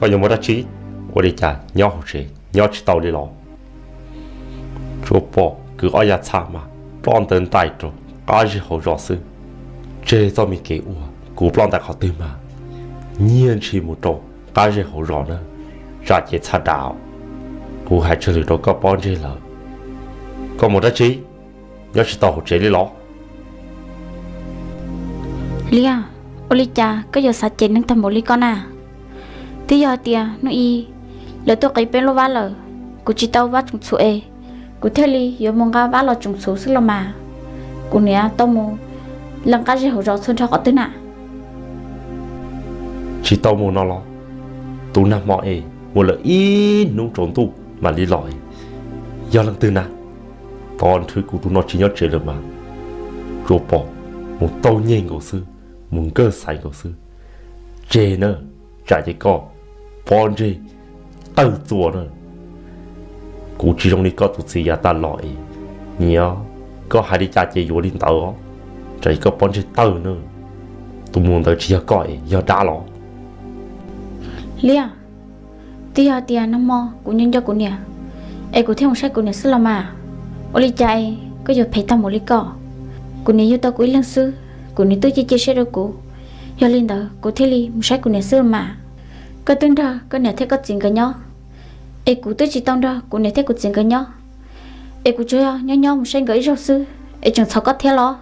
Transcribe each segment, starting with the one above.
Koj yuav mus dab tsi? Ua li cas nyob hauv tsev nyob tsis tau li los? Tsuas pom kwv ob yav txha mas ploj ntawv ntais rau qab zej hauv zos xwb. Tseg txoj me kev ua, kuv ploj ntais qhov twg mas nyiag ntshis mus rau qab zej hauv zos na, tsam ces txha dam. Kuv hais tsawg lwm rau koj pob ntseg lawm, koj mus dab tsi? Nyob tsis tau hauv tsev li los? Liam, ua li cas koj yuav xav cem neeg tag npaum li koj na? Twb yog hais tias hnub ib lawv tuaj qiv peb lub vab lawm, kuv tsis tau vab tsoos txhuv es kuv thiaj li yuav mus nqa vab los tsoos txhuv xwb los mas. Kuv niam tau mus leej qab zej hauv zos txhua nrho qhov twg na? Tsis tau mus no los? Tus nag hmo es mus lawm ib hnub tsaus ntuj mam li los es yog leej twg na? Tos nrhw kuv tus no tsis nyob tsev lawm mas tsuas pom mus taug nyeg nkaus xwb, mus nkawg xaiv nkaus xwb. Tseg na, tsam ces koj pob ntseg tawg txua na. Kuv tsis zoo li koj tus txiv yav tas los es, niam, koj hais li cas ces yuav li ntawd os. Tsam ces koj pob ntseg tawg na. Tus mus ntawd tsis yog koj es yog dab los? Liam, twb yog hais tias nag hmo kuv nco nco kuv niam es kuv thiaj mus saib kuv niam xwb los mas. Ua li cas es koj yuav phem tag npaum li koj? Kuv niam yug tau kuv ib leeg xwb, kuv niam twb cia cia siab rau kuv, yog li ntawd kuv thiaj li mus saib kuv niam xwb los mas. Koj twb nrog koj niam thiab koj txiv nkawd nyob, es kuv twb tsis tau nrog kuv niam thiab kuv txiv nkawd nyob, es kuv tsuas yog nyob nyob mus saib nkawd ib zaug xwb es tseem txhom koj thiab los?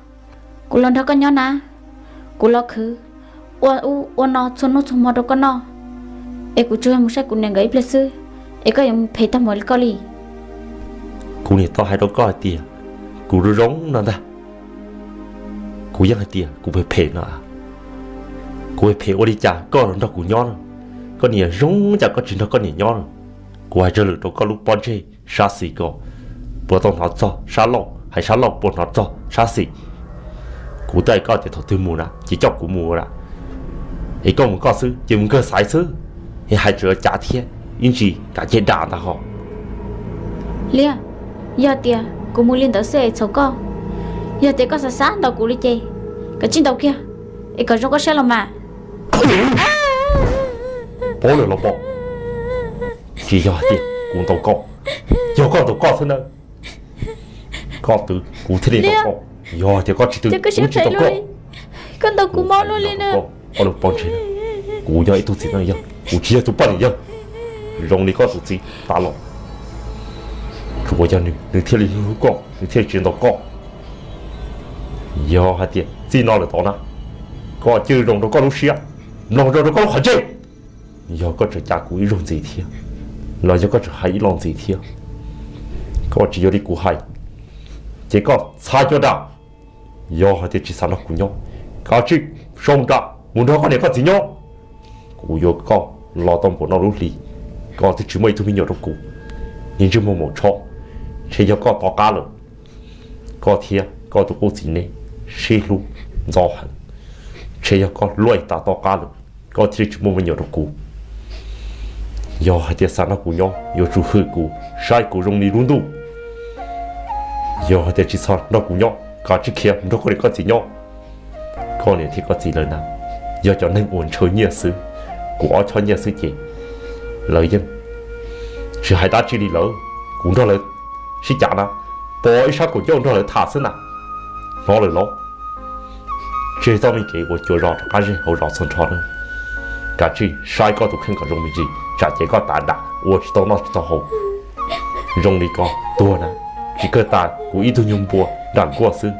Kuv los nrog koj nyob na, kuv los khwv ua ub ua no txhua hnub txhua hmo rau koj noj, es kuv tsuas yog mus saib kuv niam nkawd ib pliag xwb, es koj yuav mus phem tag npaum li koj li. Kuv niam tau hais rau koj hais tias kuv zoo zoo no ntag. Kuv yeej hais tias kuv phem phem no. Kuv phem phem ua li cas koj los nrog kuv nyob no? Koj niam zoo cas koj tsis nrog koj niam nyob no? Kuv hais tsawg lwm rau koj lub pob ntseg sab xis ko, puas tau hnov txog sab laug, hais sab laug puas hnov txog sab xis? Kuv twb hais koj tias thaum twg mus na ces coj kuv mus na, es koj mus koj xwb ces mus nkawg xaiv xwb, es hais tseem cav thiab, ib ntsis kav ceg dam ntag hos. Liam, yog tias kuv mus li ntawd xwb es txhaum koj, yog tias koj xav xav ntaus kuv li ces kav tsij ntaus kiag, es kom zoo koj siab los mas. Paub lawm los pom, tsis yog hais tias kuv ntaus koj, yog koj ntaus koj xwb na. Koj twv kuv thiaj li ntaus koj, yog tias koj tsis twv kuv tsis ntaus koj. Koj ntaus kuv mob luaj li na. Koj lub pob ntseg, kuv yog ib tug txiv neej yawg, kuv tsis yog tus poj niam yawg. Zoo li koj tus txiv tas los, tsuas yog nws, nws thiaj li hlub koj, nws thiaj li tsis ntaus koj. Yog hais tias txij no lawm tod na, koj cia li zoo rau koj lub siab, mloog zoo rau koj lub qhov ntsej. Yog koj tseem cav kuv ib zaug ntxiv thiab, los yog koj tseem hais ib los ntxiv thiab, koj tsis yuav li kuv hais, ces koj txhais cua dam. Yog hais tias tsis xav nrog kuv nyob, kav tsij sau nra mus nrog koj niam koj txiv nyob. Kuv yuav koj los tau npaum no lub hli, koj twb tsis muaj ib tug me nyuam rau kuv, niag ntsej muag maum tsho. Ntshe yog koj tom qab lawm, koj thiab koj tus qub txiv neej sib hlub ntxo heev, ntshe yog koj luaj tas tom qab lawm, koj thiaj li tsis muaj me nyuam rau kuv. Yog hais tias xav nrog kuv nyob, yuav tsum hwm kuv, saib kuv zoo li lub ntuj. Yog hais tias tsis xav nrog kuv nyob, kav tsij khiav nrog koj niam koj txiv nyob. Koj niam thiab koj txiv lawv na, yog cov neeg uas ntshaw nyiaj xwb, kuv ob choj nyiaj xwb ces lawv yeej tsis hais dab tsi li lawm. Kuv nrog lawv sib cav na, pom ib sab kaum ncauj nrog lawv tham xwb na. Hnov lawm los? Tseg txoj me kev ua cuav zos rov qab zej hauv zos txhua nrho na. Kav tsij saib koj tus kheej kom zoo me ntsis, tsam ces koj tas dam ua tsis tau noj tsis tau haus. Zoo li koj tuag na, tsis kawg tas kuv ib tug nyuag npua nram nkuaj xwb,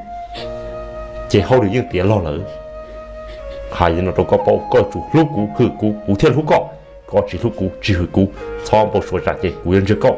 ces hauj lwm yeej tiav log lawm. Hais no rau koj paub, koj tsum hlub kuv hwm kuv, kuv thiaj hlub koj. Koj tsis hlub kuv tsis hwm kuv, txhob npau suav tsam ces kuv yuav ntsia koj.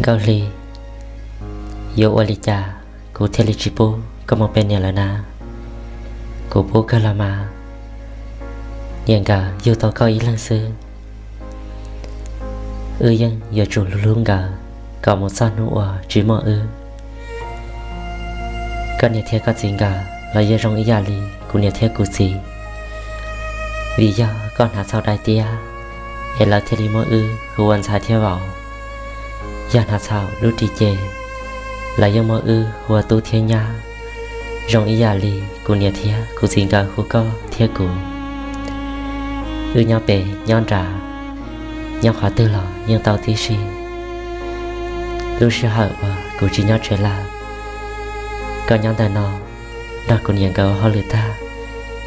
Nkauj Hli, yuav ua li cas kuv thiaj li tsis pub koj mus pe niam lawm na? Kuv pub kawg los mas, niam nkawd yug tau koj ib leeg xwb. Wb yeej yuav tsum hlub hlub nkawd kom mus txog hnub uas tsis muaj wb. Koj niam thiab koj txiv nkawd los yeej zoo ib yam li kuv niam thiab kuv txiv, vim yog koj hnav txhaum dai tiab es lawv thiaj li muab wb hu ua ntxhais thiab vauv. Yog hnav txhaum dub ris ces lawv yeej muab wb hu ua tub thiab nyab, zoo ib yam li kuv niam thiab kuv txiv nkawd hu koj thiab kuv. Wb nyob pem nyob nram, nyob qhov twg los yeej tau tib si. Lub sij hawm uas kuv tsis nyob tsev lawm, koj nyob ntawm no nrog kuv niam nkawd ua hauj lwm tag,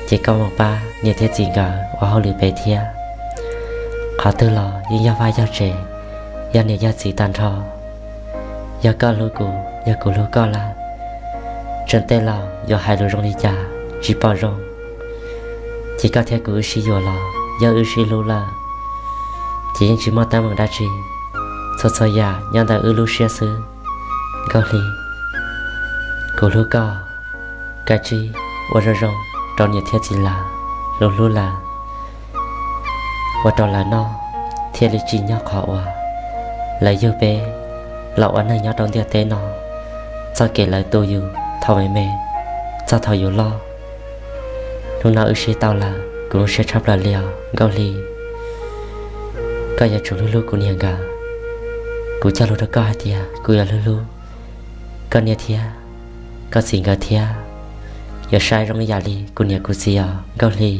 ces koj mus pab niam thiab txiv nkawd ua hauj lwm pem thiab. Qhov twg los yeej yog vaj yog tsev, yog niam yog txiv tag nrho. Yog koj hlub kuv, yog kuv hlub koj lawm, tseem tej laus yuav hais lus zoo li cas tsis pom zoo, ces koj thiab kuv wb sib yuav los yog wb sib hlub lawm, ces yeej tsis muaj teeb meem dab tsi. Txhua txhua yam nyob ntawm wb lub siab xwb. Nkauj Hli, kuv hlub koj, kav tsij ua zoo zoo rau niam thiab txiv lawv, hlub hlub lawv, ua rau lawv noj thiaj li tsim nyog qhov uas lawv yug peb los ua neeg nyob rau ntiaj teb no. Txoj kev lawv tu yus thaum me me txog thaum yus loj, hnub no wb sib tau lawm, kuv zoo siab tshaj plaws li os Nkauj Hli. Koj yuav tsum hlub hlub kuv niam nkawd. Kuv cog lus rau koj hais tias kuv yuav hlub hlub koj niam thiab koj txiv nkawd thiab, yuav saib zoo ib yam li kuv niam kuv txiv os Nkauj Hli.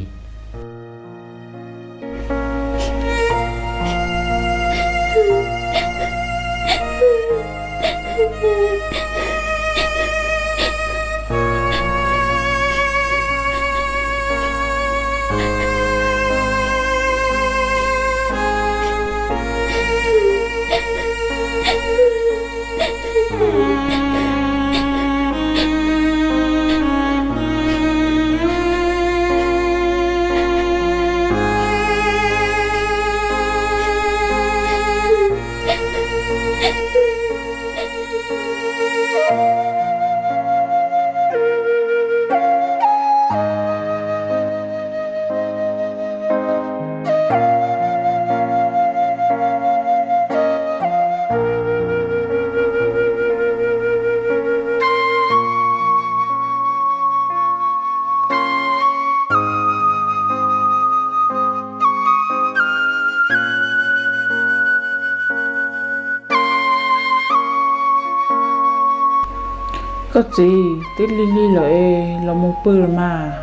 Koj txiv, twb lig lig lawm es los mus pw los mas.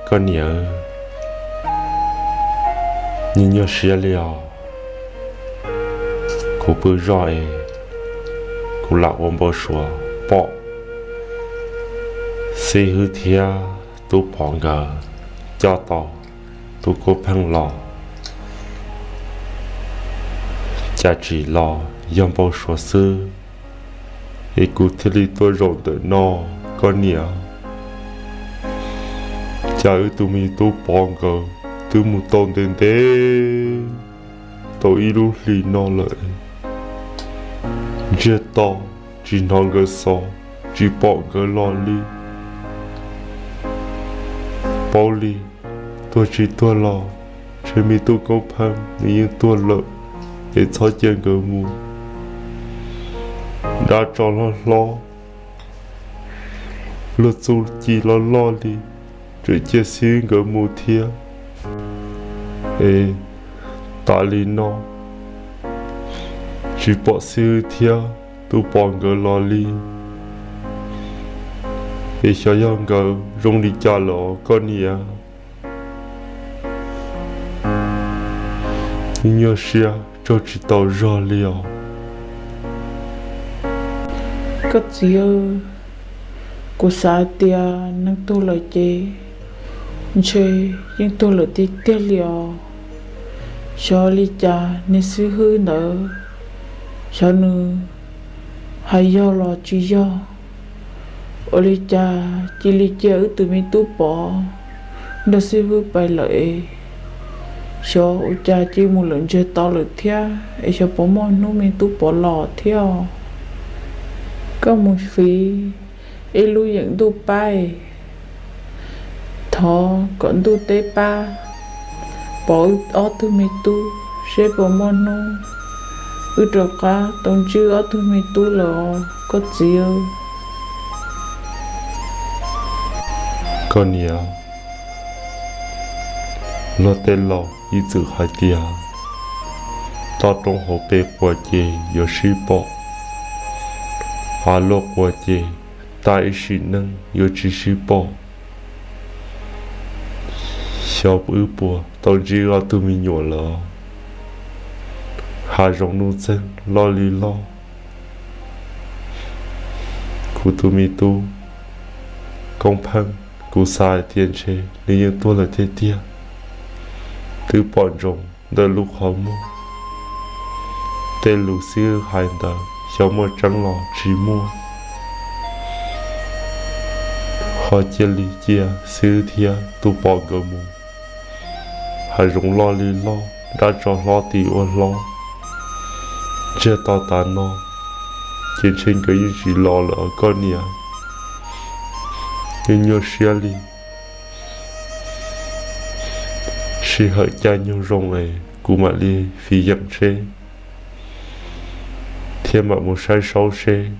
Koj niam, nyuaj nyuaj siab li os. Kuv pw zog es kuv lam ua npau suav pom xib hwb thiab tub pov nkawd coj tau tub Koob Pheej los. Cas tsim los yog npau suav xwb, es kuv thiaj li tuaj zaum ntawm no. Koj niam, cas wb tus me tub pov nkawd twb mus tau ntev ntev tau ib lub hlis no lawm, ntsiag to tsis hnov nkawd xov, tsis pom nkawd los li. Paub li, tuag tsis tuag los ntshe me tub Koob Pheej nws yeej tuag lawm, es txhob cia nkawd mus. Dab tsov hlob hlob, luag txuj ci loj loj li, tseem cia xib hwb nkawd mus thiab. Es tas li no tsis pom xib hwb thiab tub pov nkawd los li, es xyov yog nkawd zoo li cas lawm os koj niam. Nyuaj siab tsaug tsis tau zog li os. Koj txiv, kuv xav tias neeg tuag lawm ces ntshe yeej tuag lawm tiag tiag li os. Xyov li cas niag xib hwb ntawd, xyov nws hais yog los tsis yog, ua li cas cia li cia wb tus me tub pov nrog xib hwb pais lawm es. Xyov ua cas cia mus lawm ntsiag to lawm thiab es xyov puas muaj hnub me tub pov los thiab. Koj mus fiv ib lub yeem ntuj pab, thov kom ntuj teb pab pov wb ob tug me tub seb puas muaj hnub wb rov qab tau ntsib ob tug me tub lawm os koj txiv. Koj niam, luag tej laus ib txwm hais tias toj roob hauv pes quas ces yuav sib pom, av luaj quas ces tag ib sim neej yuav tsis sib pom. Xyov wb puas tau ntsib ob tug me nyuam lawm. Hav zoov nuj txeeg loj li loj, kuv tus me tub Koob Pheej, kuv xav hais tias ntshe nws yeej tuag lawm tiag tiag. Twb pom ntsoov ntawm lub qhov muag, tej lus xib hwb hais ntawd xyov muaj tseeb los tsis muaj, ho cia li cia xib hwb thiab tus pom nkawd mus. Hav zoov loj li loj, dab tsov hlob tim ua hlob, ntsiag to tas no ces ntshe nkawd yeej tsis los lawm os koj niam. Yeej nyuaj siab li. Sij hawm caij nyoog zoo es kuv mam li fiv yeem seb thiab mam mus saib saub seb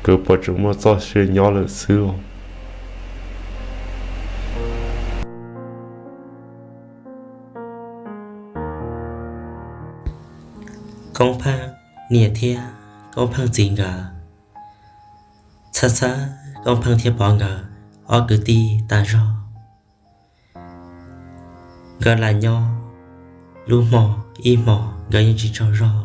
nkawd puas tseem muaj txoj sia nyob lawm xwb os. Koob Pheej niam thiab Koob Pheej txiv nkawd txhawj txhawj Koob Pheej thiab Pov nkawd ob kwv tij tas zog. Nkawd lam nyob lub hmo ib hmos nkawd yeej tsis tsaug zog.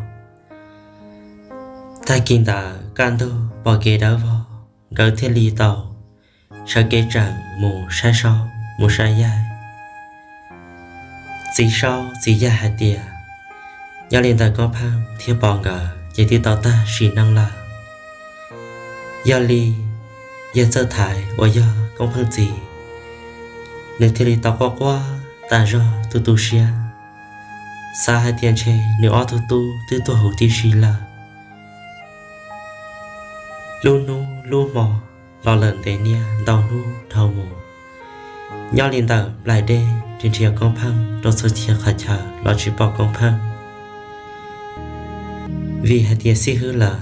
Tag kis ntawd kaj ntug pom kev dawb vog, nkawd thiaj li tau sawv kev tseem mus saib saub mus saib yaig. Txiv saub txiv yaig hais tias nyob li ntawm Koob Pheej thiab Pov nkawd ces twb tau tag sim neej lawm. Yog li yawg Txawj Thaiv uas yog Koob Pheej txiv, nws thiaj li tau quaj quaj tas zog tu tu siab, xav hais tias ntshe nws ob tug tub twb tuag huv tib si lawm. Lub hnub lub hmo los lawm ntev niaj ntau hnub dhau mus, nyob li ntawm nplaim dej nrhiav nrhiav Koob Pheej rau txhua txhia qhov chaw los tsis pom Koob Pheej. Vim hais tias xib hwb lawv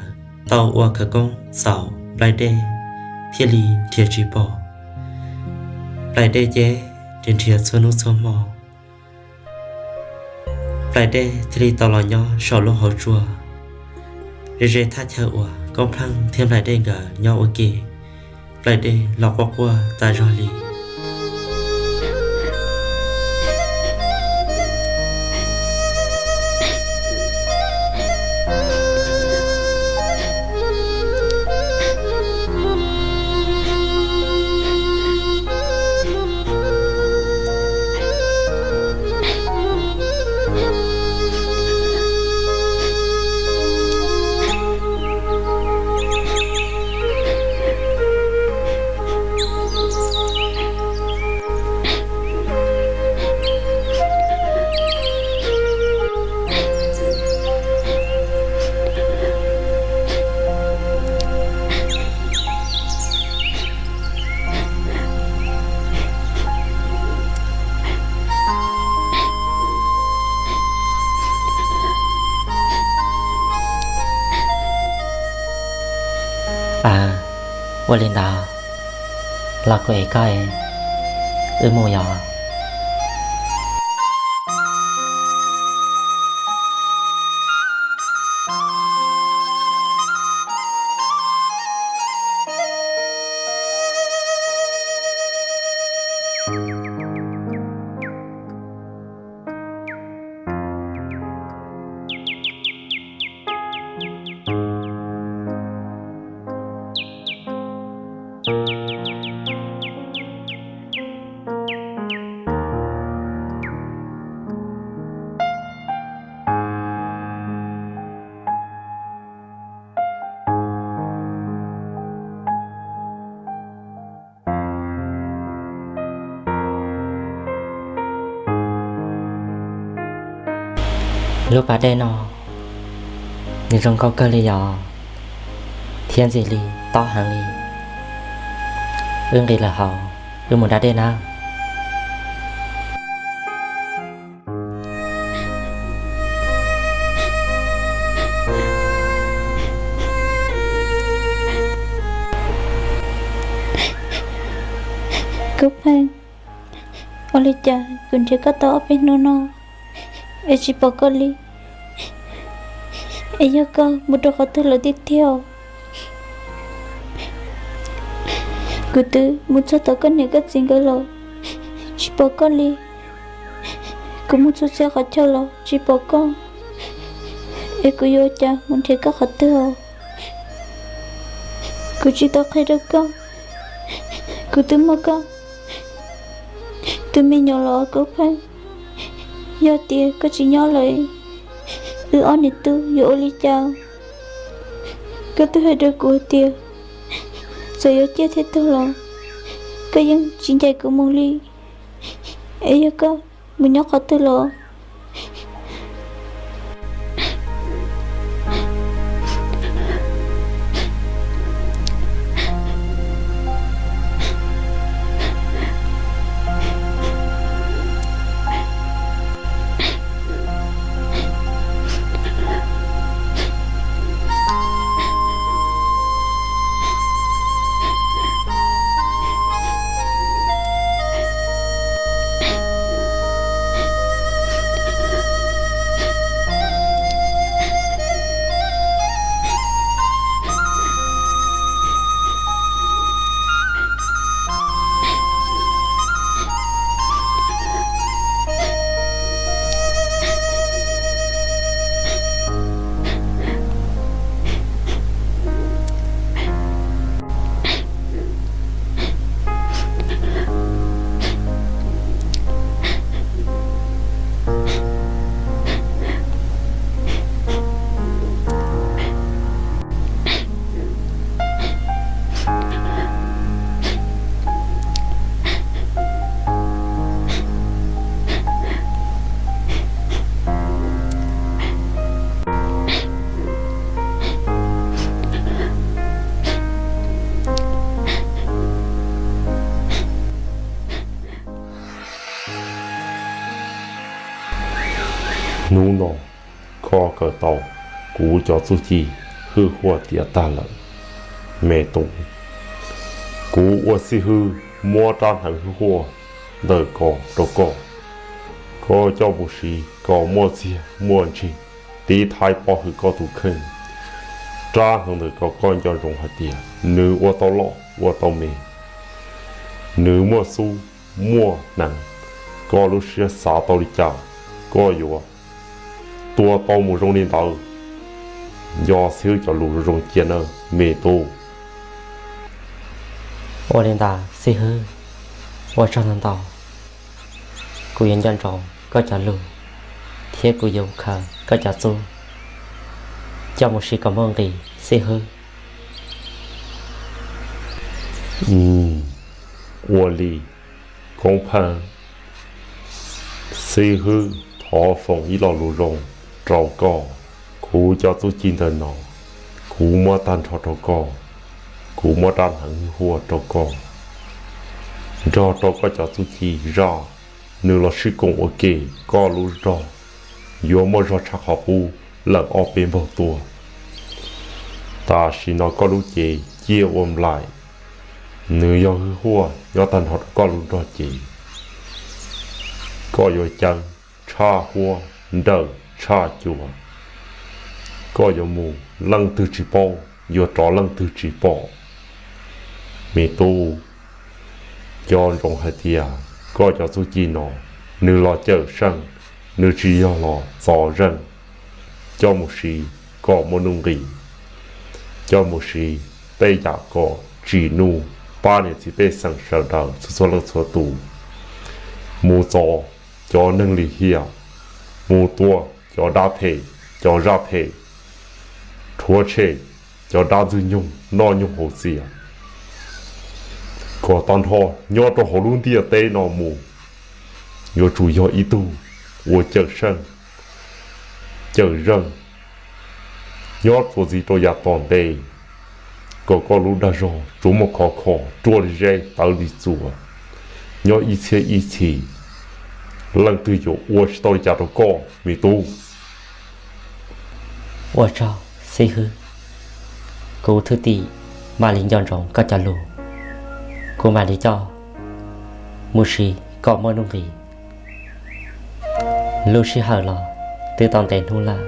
tau ua khawv koob xaus nplaim dej thiaj li nrhiav tsis pom. Nplaim dej ces nrhiav nrhiav txhua hnub txhua hmo, nplaim dej thiaj li tau los nyob saum lub hauv tsua, ze ze thaj chaw uas Koob Pheej thiab nplaim dej nkawd nyob ua ke. Nplaim dej los quaj quaj tas zog li. Ua li ntawd los kuv ev koj, wb mus yos. Lub pas dej no nws zoo nkauj kawg li yos, thiab ntxim li tob heev li. Wb nqis lawm hauv, wb mus da dej nawb. Kub Pheej, ua li cas kuv nrhiav koj tau ob peb hnub no es tsis pom koj li? Es yog koj mus rau qhov twg lawm tiag tiag? Kuv twb mus txog tom koj niam koj txiv nkawd los tsis pom koj li. Kuv mus txhua txhia qhov chaw los tsis pom koj, es kuv yuav ua cas mus nrhiav koj qhov twg os? Kuv tsis tau qhia rau koj, kuv twb muaj koj tus me nyuam los Kub Pheej. Yog tias koj tsis nyob lawm, wb ob niam tub yuav ua li cas? Koj twb hais rau kuv hais tias txawm yuav ciaj thiab tuag los koj yeej tsis ncaim kuv mus li. Es yog koj mus nyob qhov twg los? Hnub no koj kawm tau kuv cov txuj ci hwj huaj tiav tag lawm, me tub. Kuv ua xib hwb muab rab hneev hwj huaj ntawm ko rau koj. Koj coj mus siv kom muaj txiag muaj ntsig, tiv thaiv pov hwm koj tus kheej. Rab hneev ntawm ko koj nco ntsoov hais tias nws ua tau loj ua tau me, nws muaj xub muaj hneev. Koj lub siab xav tau li cas, koj yuav tua tau mus zoo li ntawd. Nco xib hwb cov lus zoo zoo cia nawb me tub. Ua li ntawd xib hwb, ua tsaug ntau ntau. Kuv yuav nco ntsoov koj cov lus, thiab kuv yuav khaws koj cov txuj coj mus siv kom muaj nqis xib hwb. Ua li, Koob Pheej, xib hwb thov foom ib lo lus zoo rau koj. Kuv cov txuj ci ntawm no, kuv muab tag nrho rau koj. Kuv muab rab hneev hwj huaj rau koj, nrog rau koj cov txuj ci zaj, nws los sib koom ua ke, koj lub zog yuav muaj zog tshaj qhov qub lawm ob peb npaug tuaj. Tam sim no koj lub cev ciaj ua nplaim, nws yog hwj huaj nyob tag nrho rau koj lub nrog cev. Koj yuav ceev tshaj huab, nrawm tshaj cua. Koj yuav mus leej twg tsis paub, yuav rov leej twg tsis pom. Me tub, nco ntsoov hais tias koj cov txuj ci no, nws los cawm seej, nws tsis yog los txo zeej. Coj mus siv kom muaj nuj nqis, coj mus siv tej yam kom tsim nuj pab niam txiv pej xeem sawv daws txhua txhua leej txhua tus, mus txov cov neeg lim hiam, mus tua cov dab phem, cov zaj phem, rhuav tshem cov dab ntxwg nyoog noj nyoog haus txias, kom tag nrho nyob rau hauv lub ntiaj teb no mus. Yuav tsum yog ib tug uas cawm seej, cawm zeej, nyob txuas ntxiv rau yav tom ntej, kom koj lub dag zog tsuas muaj khov kho ruaj li zeb tawv li txuas, nyob ib txhiab ib txhis, leej twg yuav ua tsis tau li cas rau koj me tub. Ua tsaug xib hwb, kuv thwj tim mam li nco ntsoov koj cov lus, kuv mam li coj mus si kom muaj nuj nqis. Lub sij hawm los twb tau ntev hnub lawm,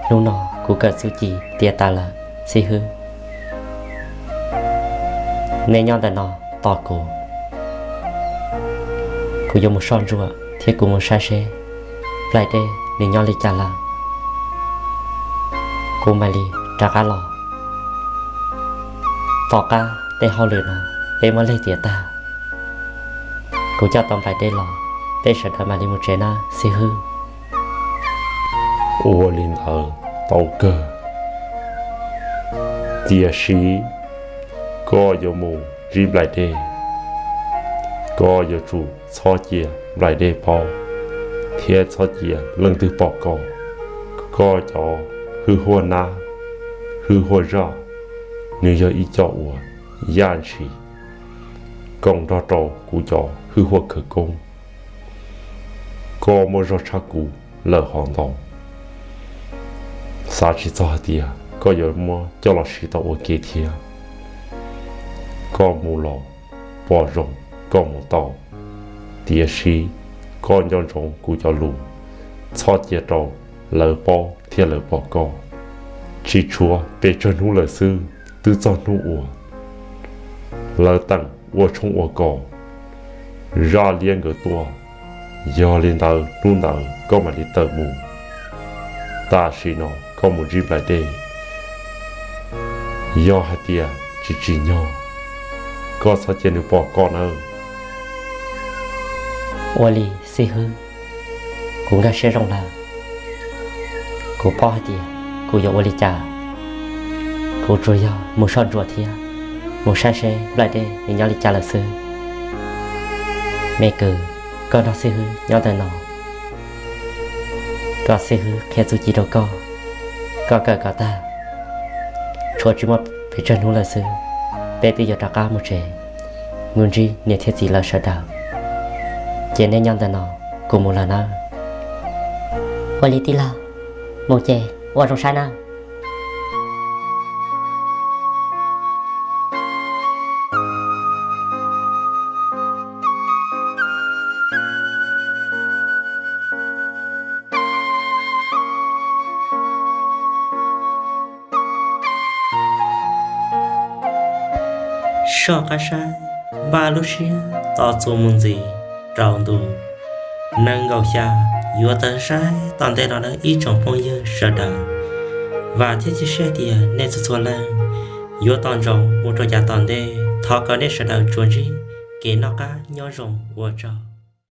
hnub no kuv kawm txuj ci tiav tas lawm xib hwb. Nej nyob ntawm no tos kuv, kuv yuav mus soj ntsuam thiab kuv mus saib seb nplaim dej nws nyob li cas lawm, kuv mam li rov qab los. Tom qab tej hauj lwm no peb muab leg tiav tag, kuv coj tau nplaim dej los, peb sawv daws mam li mus tsev nawb xib hwb. Ua li ntawd tau kawg, tiam sis koj yuav mus ntsib nplaim dej, koj yuav tsum txhob cia nplaim dej paub thiab txhob cia leej twg pom koj. Koj cov hwj huaj nab, hwj huaj zaj, nws yog ib co uas yaj ntshis koom nrog rau kuv cov hwj huaj khawv koob. Koj muaj zog tshaj kuv lawm hov ntau. Xav tsis txog hais tias koj yuav muab coj los siv tau ua ke thiab. Koj mus los pom zoo koj mus tau, tiam sis koj nco ntsoov kuv cov lus, txhob cia rau lawv paub thiab lawv pom koj. Tsis tshuav pes tsawg hnub lawm xwb twb txog hnub uas lawv teem ua tshoob ua kos, zaj liab nkawd tuaj. Yog li ntawd hnub ntawd koj mam li tawm mus. Tam sim no koj mus ntsib nplaim dej, yog hais tias tsis tsim nyog, koj txhob cia nws pom koj nawb. Ua li xib hwb, kuv nkag siab zoo lawm. Kuv paub hais tias kuv yuav ua li cas, kuv tsuas yog mus soj ntsuam thiab mus saib seb nplaim dej nws nyob li cas lawm xwb. Me kwv, koj nrog xib hwb nyob ntawm no, kom xib hwb qhia txuj ci rau koj, koj kawm kom tag. Tshuav tsis muaj pes tsawg hnub lawm xwb, peb twb yuav rov qab mus tsev, mus ntsib niam thiab txiv lawv sawv daws. Ces nej nyob ntawm no, kuv mus lawm nawb. Ua li tij laug, mus ces ua zoo saib nawb. Soj qab saib, npaj lub siab tos txuas mus ntxiv rau ntu nees nkaum xya yuav tawm saib tom ntej no nawb ib tsoom phooj ywg sawv daws. Vam thiab cia siab tias nej txhua txhua leej yuav tos ntsoov mus rau yav tom ntej. Thov kom nej sawv daws tsuas ntsib kev noj qab nyob zoo, ua tsaug.